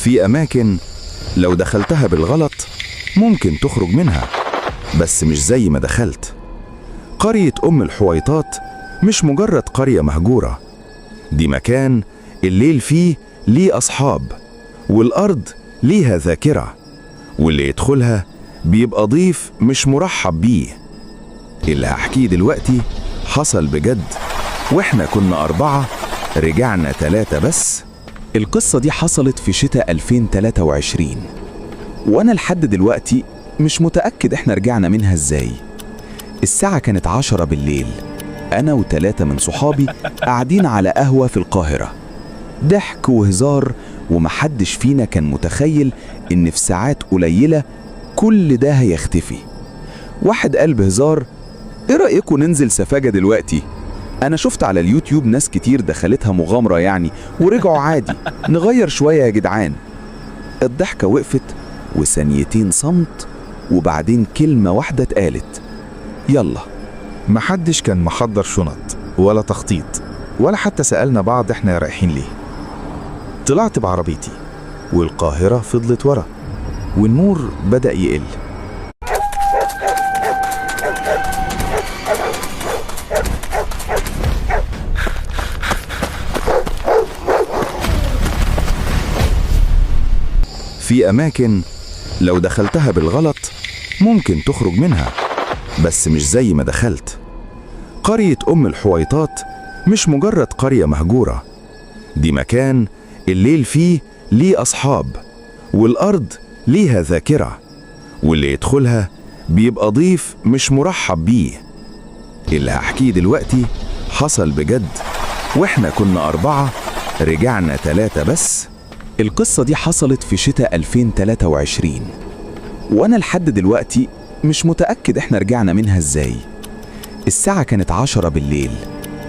في أماكن لو دخلتها بالغلط ممكن تخرج منها، بس مش زي ما دخلت. قرية أم الحويطات مش مجرد قرية مهجورة، دي مكان الليل فيه ليه أصحاب، والأرض ليها ذاكرة، واللي يدخلها بيبقى ضيف مش مرحب بيه. اللي هحكيه دلوقتي حصل بجد، وإحنا كنا 4 رجعنا 3 بس. القصة دي حصلت في شتاء 2023، وأنا لحد دلوقتي مش متأكد إحنا رجعنا منها إزاي. الساعة كانت 10 بالليل، أنا و3 من صحابي قاعدين على قهوة في القاهرة، ضحك وهزار، ومحدش فينا كان متخيل إن في ساعات قليلة كل ده هيختفي. واحد قال بهزار: إيه رأيكم ننزل سفاجة دلوقتي؟ أنا شفت على اليوتيوب ناس كتير دخلتها مغامرة يعني ورجعوا عادي، نغير شوية يا جدعان. الضحكة وقفت، وثانيتين صمت، وبعدين كلمة واحدة اتقالت: يلا. محدش كان محضر شنط ولا تخطيط ولا حتى سألنا بعض احنا رايحين ليه. طلعت بعربيتي والقاهرة فضلت ورا، والنور بدأ يقل. في أماكن لو دخلتها بالغلط ممكن تخرج منها، بس مش زي ما دخلت. قرية أم الحويطات مش مجرد قرية مهجورة، دي مكان الليل فيه ليه أصحاب، والأرض ليها ذاكرة، واللي يدخلها بيبقى ضيف مش مرحب بيه. اللي هحكيه دلوقتي حصل بجد، وإحنا كنا 4 رجعنا 3 بس. القصة دي حصلت في شتاء 2023، وأنا لحد دلوقتي مش متأكد إحنا رجعنا منها إزاي. الساعة كانت 10 بالليل،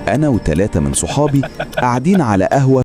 أنا و3 من صحابي قاعدين على قهوة